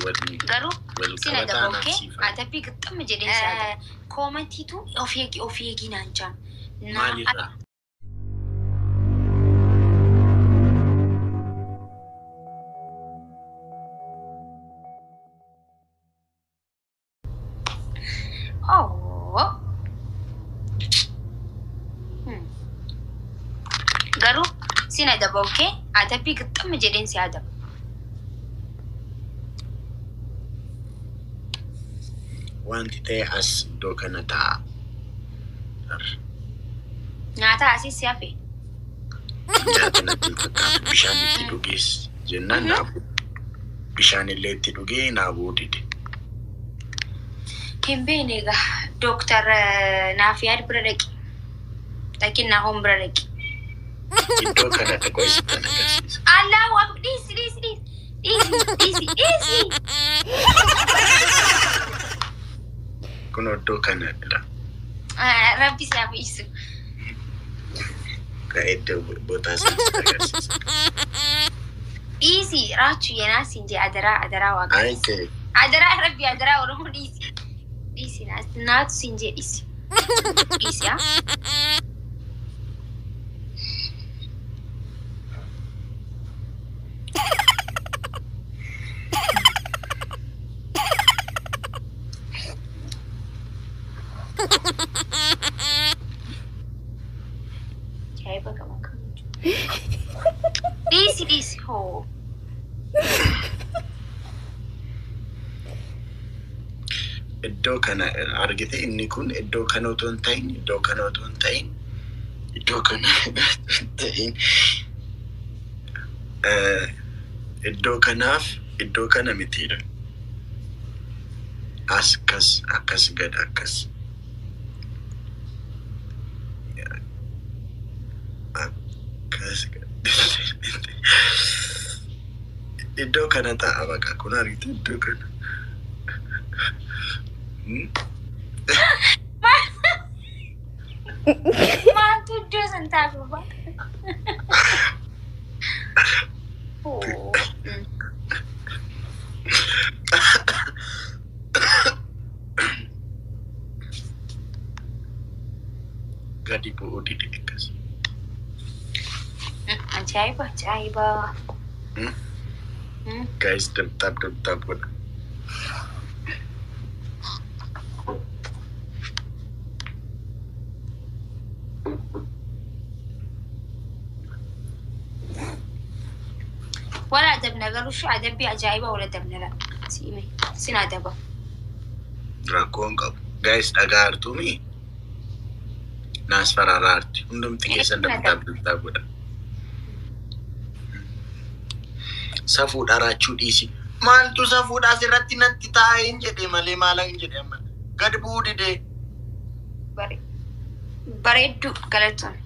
Wal Garuu wal sin qabataa adaba naaf okay? siif haa. Adabbii qixxamma jedheen si adaba. Koomantiitu of eegi of eegi naan jaan. Naa Maalirraa? Oh. Garuu sin adaba okay? Adabbii qixxamma jedheen si adaba. Wanti ta'e as iddoo kana taa'a. Nyaata asii si hafe. Nyaata natti hin fakkaatu. Bishaan itti dhugees jennaan naa bu'u. Bishaan illee itti dhugee naa bu'uu dide. Hin beekne egaa Dooktar Naafiyaad bira dhaqi. Dhaqi Naahoom bira dhaqi. Iddoo kana dhaqoo isittan agarsiisa. Allahu akbar dhiisi dhiisi dhiisi dhiisi dhiisi dhiisi. Kun iddoo kanadha. Rabbi si haa fayyisu. Iddoo bootaa sana agarsiisa. Dhiisi raachuu yenaa siin jee adaraa adaraa waaqa. Ayi ta'e Adaraa rabbi adaraa Oromoo dhiisi. Dhiisi naatu siin jee dhiisi. Dhiisi haa. Ajaa'iba qaba akkam jechuudha. Dhiisi dhiisi hoo. Iddoo kana argite inni kun iddoo kana otoo hin ta'in iddoo kana otoo hin ta'in iddoo kana otoo hin ta'in iddoo kanaaf iddoo kana mitiidha. As akkas akkas gad akkas. Akkas gad. Iddoo kana ta'a baqa kun argite iddoo kana. Maaltu iddoo san ta'a gurbaa? Hoo. Gadi bu'uu dide akkas. Ajaa'iba ajaa'iba. Guys, tap tap tap godha. Wala adabna garuu shi adabbii ajaa'iba wala adabna la. Siime sin adaba. Rakkoon qabu. Guys, dhagaa hartuumi. Naas faraaraa harti. Hundumti keessan tap tap tap godha. Safuudha raachuu dhiisi. Maaltu safuudha asirratti natti taa'ee hin jedhe malee maal hin jedhe amma. Gad bu'uu didee. Bareedduu galatoon.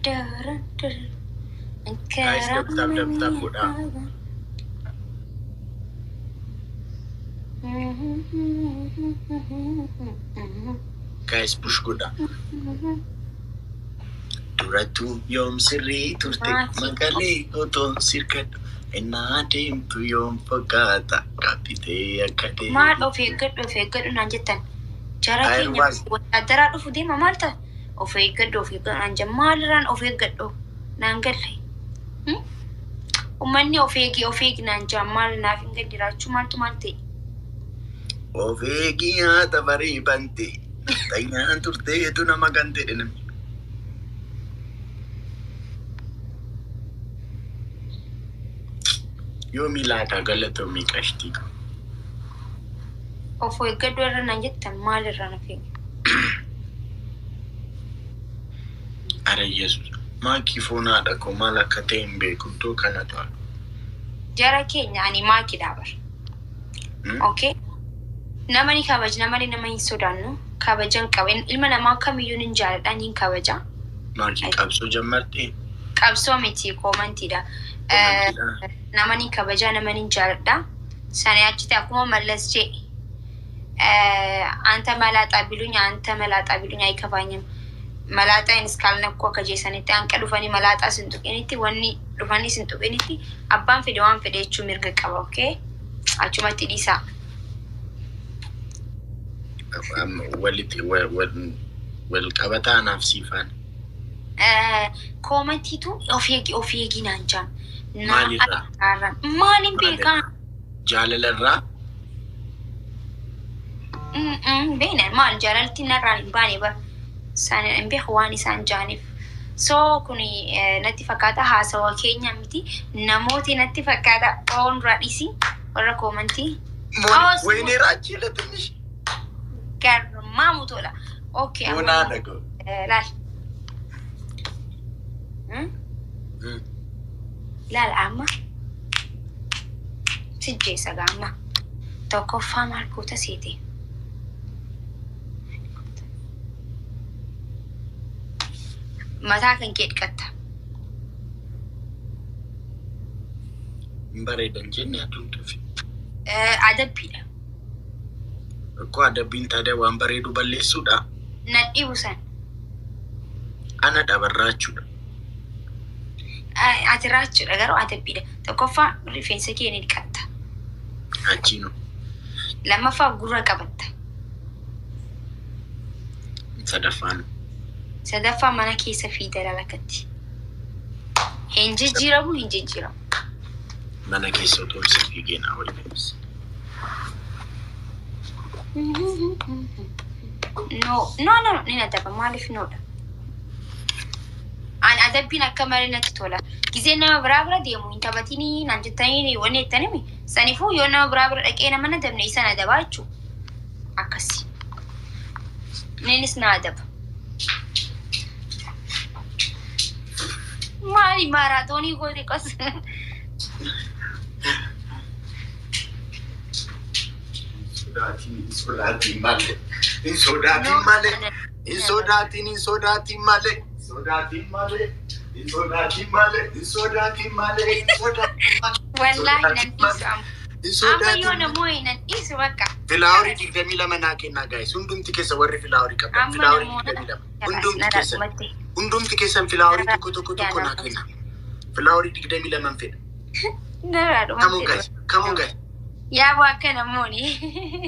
Daran daran. Guys, tap tap tap tap godha. Guys, push godha. Durattuu yoom sirrii turte maqalee otoo sirkadhu. Innaa deemtu yoom fakkaata gaabbitee akka Maal deemtu. of eeggadhu of eeggadhu naan jettan. Jara Ayir keenya baas. wadaadaraa dhufu deema maal ta'a? Of eeggadhu of eeggadhu naan jedhan maalirraan of eeggadhu naan galle. Uummanni of eegi of eegi naan jedhan maal naaf hin galle raachuu maaltu maal ta'e? Of eegi nyaata barii bante. Xayyaan turteetu nama gante namni. Yoomi laata galatoomii qashtii qabu. Of eeggadhu irra naan jettan maalirraan of eegi? Ara Yesuus. Maakii foon haadha koo maal akka ta'e hin beeku iddoo kana ta'a. Jara keenya ani maakidhaa bara. Okay? Nama ni kabajna malee nama hin sodaannu. Kabajan qaba. Ilma namaa kamiyyuu ni jaaladha ni kabaja. Maakii qabsoo jammartee? Qabsoo miti koomantiidha. Koomantiidha. Nama ni kabaja nama ni jaaladha. Sana achitti akkuma Mallas jee አንተ መላጣ ቢሉኝ አንተ መላጣ ቢሉኝ አይከፋኝም። Malaaxaa iskaalnakkuu akka jeessanitti hanqa dhufanii malaaxaa sin tuqinitti, wanni dhufanii sin tuqinitti, abbaan fedhe waan fedhe jechuu mirga qaba. Okay? Achumatti dhiisaa. Walitti wal qabataa anaaf siifaan. Commentiitu of eegi, of eegi naan jaan. Maalirraa? Maaliin beekaa? Jaalalarraa. Beena maal jaalalti narraan hin baane bara. Isaan hin beeku waan isaan jaaniif. So kun natti fakkaata haasawa keenya miti, namooti natti fakkaata oon dura dhiisi warra commentii. ወይኔ ራቺ ለትንሽ Garmaamu tola. Okay. Boonaa dhaga'u. Laal. Laal, amma sijjeessa gaama. Tokkoffaa maal goota seete? Mataa kan kee dhiqatta. Hin bareedan jenne aduun tufi. Adabbiidha. Akkoo adabbiin taatee waan bareedu balleessuudha. Na dhibu san. Ana dhabarraachuudha. Ati raachuudha, garuu adabbiidha. Tokkoffaa rifeensa kee ni dhiqatta. Achiinu. Lammaffaa gurra qabatta. Sadaffaan. Sadaffaa mana keessa fiida lalakatti. Hin jijjiiramu, hin jijjiiramu. Mana keessa otoo si fiigee naa waliin. No, no, no, ni adaba. Maaliif noodha? An adabbiin akka malee natti tola. Gizee nama biraa bira deemu hin taphatinii naan jettanii wanni jettanimi. Saniifuu yoo nama biraa bira dhaqee nama na dabne isa na adabaa jechuudha. Akkasi. Innis na adaba. Maali maaraatoonii goote qos? Sodaatiin, hin sodaatiin malee. Hin sodaatiin malee. Hin sodaatiin, hin sodaatiin malee. Hin sodaatiin malee. Hin sodaatiin malee. Hin sodaatiin malee. Hin sodaatiin malee. Wallaahi nan dhiisu amma. Hin Amma yoo sodaatiin. namoonni nan dhiisu bakka. Flowerii 22 naa kennaa, guys. Hundumti keessa warri flowerii qabdan. Amma Flowerii namoota 22. Hundumti keessan. dhumatti. Hundumti keessan flowerii tokko tokko tokko naa kenna. Flowerii 22 fedha. Narraa Come on, dhumatti. guys. Come on, guys. Yaa akka namoonni.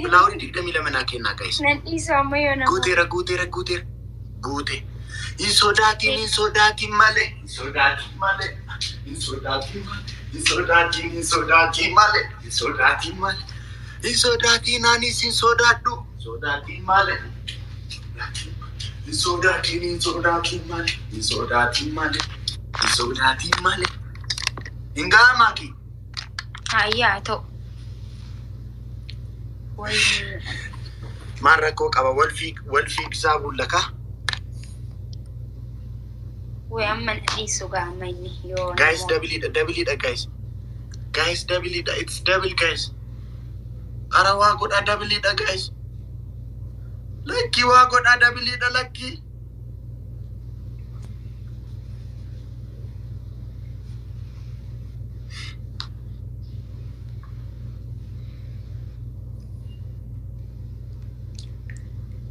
Flowerii 22 naa kennaa, guys. Nan dhiisu amma yoo namoonni. Guuteera, guuteera, guuteera. Guute. Hin sodaatiin, hin sodaatiin malee. Hin sodaatiin malee. Hin sodaatiin malee. Hin sodaatiin, hin sodaatiin malee. Hin sodaatiin malee. Hin sodaatiin, anis hin sodaadhu. Hin sodaatiin malee. Hin sodaatiin, hin sodaatiin malee. Hin sodaatiin malee. Hin sodaatiin malee. Hin gaamaaki. Hayyaa ta'u. Wayii. Maal rakkoo qaba? Wal fiigsaa bullakaa. Way amma na dhiisu gaa amma inni yoo Guys, namoonni. Double double dha, guys. Guys, double dha. It's double, guys. Ara waa godhaa, double dha, guys. Lakki, waa godhaa, double dha, lakki.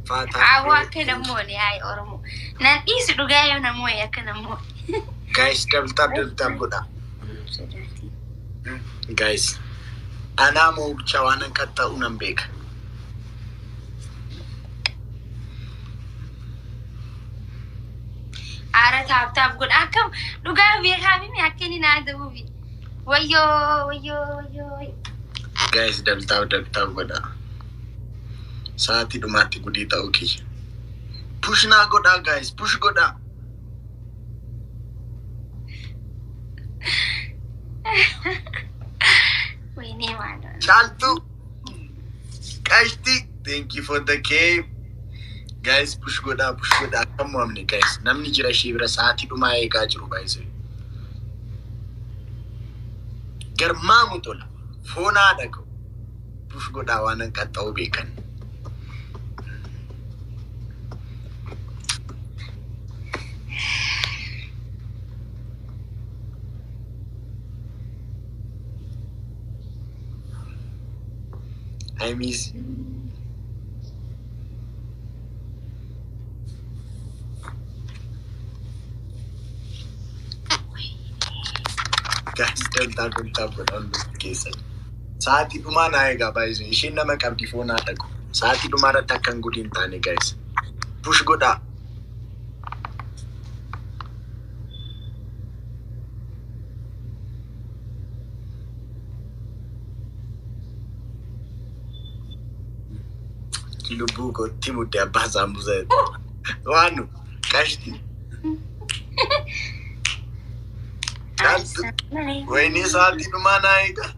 Faataa. Awwa akka namoonni hayi Oromoo. Nan dhiisu dhugaa yoo namoonni akka namoonni. Guys, double tap, double tap godhaa. Sodaatiin. Guys, anaa moo ብቻ waan an qaxxa'u nan beeka. Aara tap tap godha, akkam dhugaa beekaa mimi akka inni naa ta'uufi. Wayyoo, wayyoo, wayyoo. Guys, double tap, double tap godhaa. Sa'aatii dhumaatti gudii ta'uu kiyya. Push naa godhaa, guys, push godhaa. Waynee maaloo. Caaltuu Qashti, thank you for the cave. Guys, push godhaa, push godhaa. Akkam mo'amne, guys? Namni jira ishee bira sa'aatii dhumaa eegaa jiru baay'isee. Garmaamu tola. Foonaa dhaga'u. Push godhaa waan an qaxxa'u beekan. I miss you. Double tap, double tap godha hundi keessan. Sa'aatii dhumaa naa eegaa baay'isuu. Isheen nama qabdi foon haa dhaqu. Sa'aatii dhumaa irratti akka hin gudii hin taane, guys. Push godhaa. Lubbuu kootti mudde abbaa saambusa. Waanu qashti. Caaltu. Wayinii, sa'aatii dhumaa naa eegaa.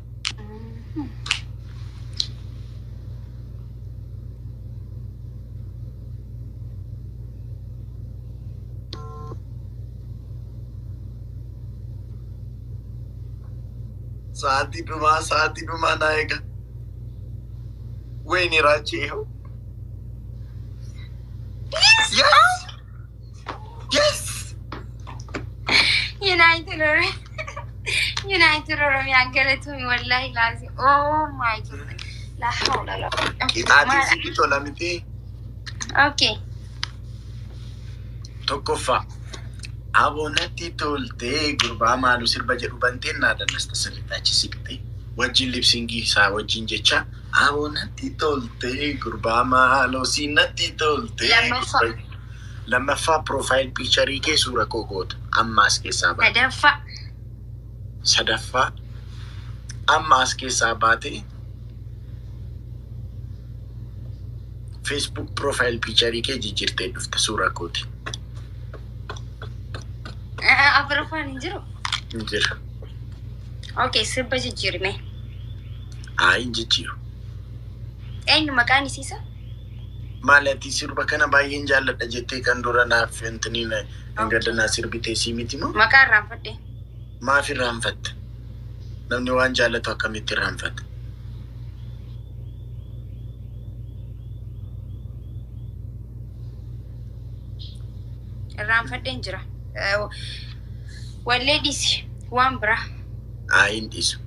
Sa'aatii dhumaa, sa'aatii dhumaa naa eegaa. Wayinii, raachee hoo. Yes! Yes! United Oromiyaa. United Oromiyaa, galatoomi, wallaahi laazim. Oh my God. La hawla la Qixaatiin sitti tola miti. Okay. Tokkoffaa. Aboonatti toltee gurbaa maalu sirba jedhu banteen naa dannasta sirriitti achi siqte. Wajjin lip sync isaa wajjin jecha aboonatti toltee gurbaa maaloo siinatti toltee. Lammaffaa. Lammaffaa, profile picture kee suura koo goota. Amma as keessaa baate. Sadaffaa. Sadaffaa, amma as keessaa baate Facebook profile picture kee jijjiirtee dhufte suura kooti. Afuraffaan hin jiru. Hin jira. Okay, sirba jijjiirme. Haa, hin jijjiiru. Eenyu maqaan isiisa? Maali, ati sirba kana baay'een jaalladha jettee kan dura naaf intiniin hin naa sirbitee sii miti moo? Maqaa irraanfadhe. Maaf irraanfatte? Namni waan jaallatu akkamitti irraanfata? Irraanfadheen jira. Wallee dhiisi. Waan biraa. Haa, hin dhiisu.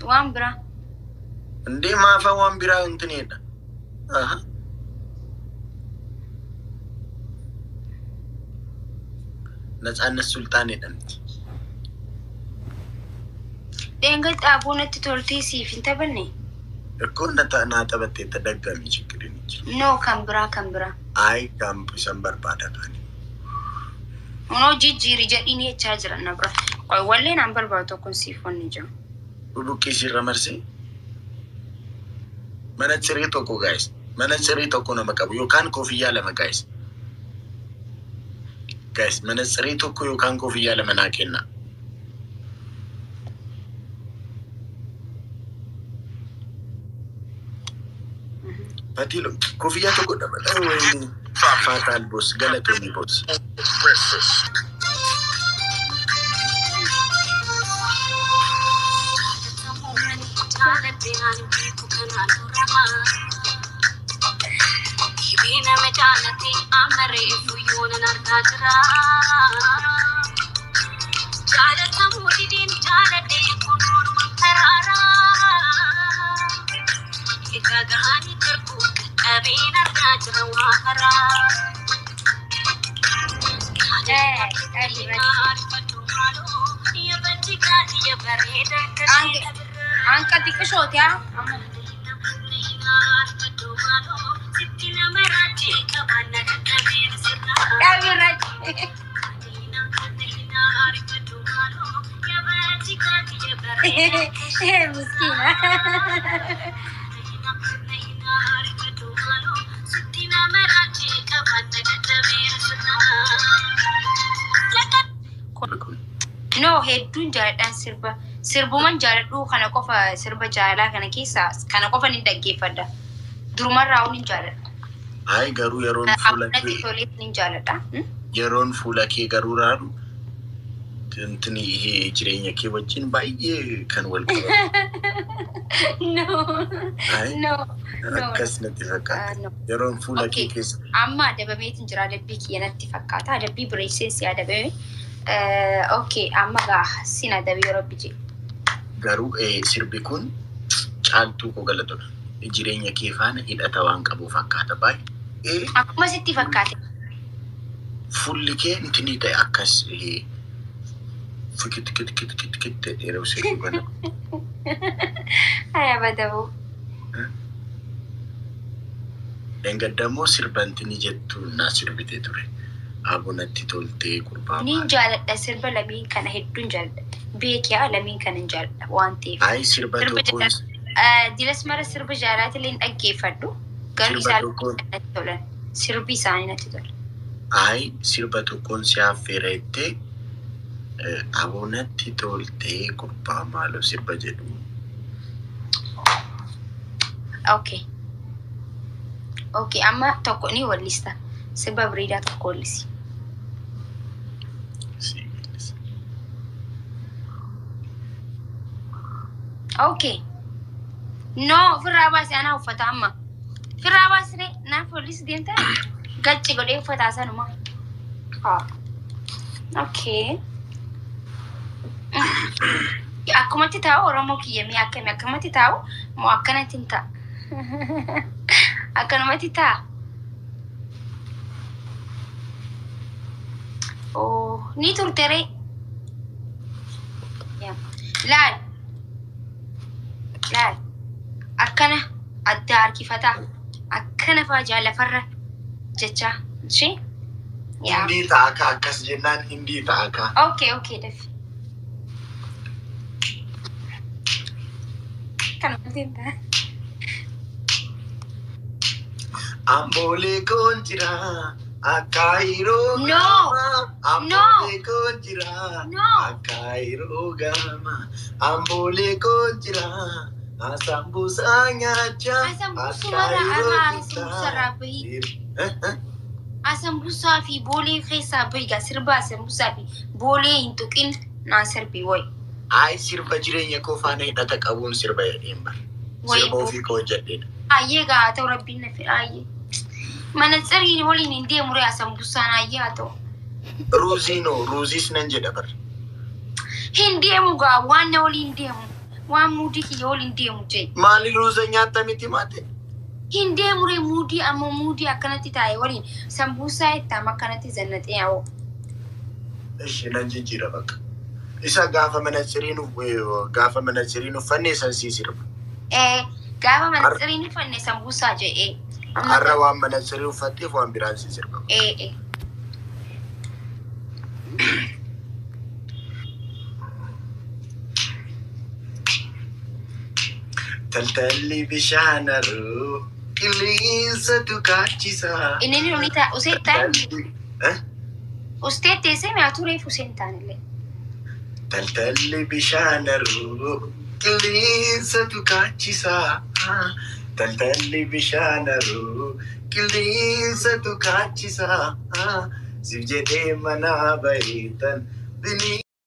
Waan biraa. Indee maafa waan biraa intiniidha. Aha. Natsaannet Sultaan jedhamti. Dheengadda aboo natti toltee siif hin taphanne? Ikkoo naa taphattee daggami, chikirin hin jiru. No, kan biraa, kan biraa. Ayi, kan isan barbaada kaani. Kunoo jijjiiri jedhiin jechaa jira na bira. Qoy, wallee naan barbaadu tokkoon siif wanni jiru. Bubuqqee sirra marsee. Mana ciree tokko, guys. Mana ciree tokko nama qabu yookaan koofiyyaa lama, guys. Guys, mana ciree tokko yookaan koofiyyaa lama naa kenna. Fatilo, koofiyyaa tokko dabala. Wayini. Faataal boss, galatoomii boss. Nama jaalate amma reefu yoonan argaa jira. Jaalatamuu dideen jaaladhee kunuunuma karaara. Egaa gahanii darbuu qabeen argaa jira waa karaa. Anka xiqqishooti haa. Dhaabirratti. Miskiina. Kun. No, hedduun jaaladhaan sirba. Sirbuman jaaladhu kana qofa, sirba jaalalaa kana keessa kana qofa ni dhaggeeffadha. Durumarraa ni jaaladha. Ayi, garuu yeroon fuula Natti kee tolee ni jaaladha. Yeroon fuula kee garuu raaru intini ihe jireenya kee wajjin baay'ee kan wal qabatu. No. Ayi. No. No. Akkas natti fakkaata. No. Yeroon fuula kee Okay. keessa Amma adabameetiin jira, adabbii kiyya natti fakkaata. Adabbii bireesseen si adabame. Okay, amma gaa sin adabii yeroo bije. Garuu sirbi kun, caaltuu koo galatudha. Jireenya kee faana hidhata waan qabu fakkaata baay'ee. Akkuma sitti fakkaate. Fuulli kee intinii ta'e akkas Fikit kit kit kit kit jedhee sirbu kana. Haya badabu. Dhangaddamoo sirbantini jettu na sirbitee ture. Abonatti toltee gurbaa Nin maali? jaaladha sirba lamiin kana hedduun jaaladha. Beekiyaa lamiin kana hin jaaladha waan ta'eef. Ayi sirba Sirba tokkoon Dilas mara sirba jaalaatillee hin dhaggeeffadhu. Garuu sirba isaan tokkoon natti tolan. Sirbi isaanii natti tola. ayi sirba tokkoon si affeera jettee abonatti toltee gurbaa maaloo sirba jedhu. Okay. Okay, amma tokko ni wallista. Sirba bareedaa tokko wallisi. Si weellisa. Okay. No, ofirraa baasi anaa uffata amma. Ofirraa baasine naaf wallisi deemtaa? Gacci godhee uffataa sanuma. Haa. Okay. Akkumatti taa'u Oromoo kiyya mee akkami akkamatti taa'u moo akkanatti hin ta'a? Akkanumatti taa'a. Oh, ni turte ree. Yaa. Laal, laal. Akkana adda harkifataa. Akkana fa'aa jaalafarra jecha. Ishee? Yaa. Hindii ta'a ka akkas jennaan hindii ta'a ka. Okay, okay, dafi. Kanumatti hin ta'a. Amboolee koon jira akaayiroo No! gama. No! Amboolee koon jira No! akaayiroo gama. Amboolee koon jira asambuusaa nyaachaa Asambuusumarraa akaayiroo arraa jira. asambuusarraa bahii. Asambuusaa fi boolee keessaa bahi gaa sirba asambuusaa fi boolee hin tuqin naan sirbi wayi. Ayi sirba jireenya koo faana hidhata qabuun sirba jedheen bara. Wayi Sirba ofii koo hojjedheedha. Ayyee gaa haa ta'u rabbiin na fedha ayyee. Manatsariin waliin hin deemu ree asambuusaan ayyee haa ta'u. Ruuziinoo ruuziis nan jedha bara. Hin deemu gaa waan na waliin deemu waan muudii kiyya waliin deemu jee. Maali ruuza nyaatta miti maate? Hin deemu ree muudii amma muudii akkanatti taa'e waliin sambuusaa itti amma akkanatti zannatee yaa'u. Ishi nan jijjiira bakka. Isa gaafa manatsiriin uffanne san sii sirba. Gaafa manatsiriin uffanne sambuusaa jedhee. Har'a waan manatsirii uffatteef waan biraan sii sirba. Ee. Taltalli bishaan haroo qilleensatu kaachisa. Inni ni ta'a usee taa'e Eh? ustee teessee mi'a tureef useen taanillee. Taltalli bishaan haroo qilleensatu kaachisa. Taltalli bishaan haroo qilleensatu kaachisa. Siif jedhee manaa baheetan bini.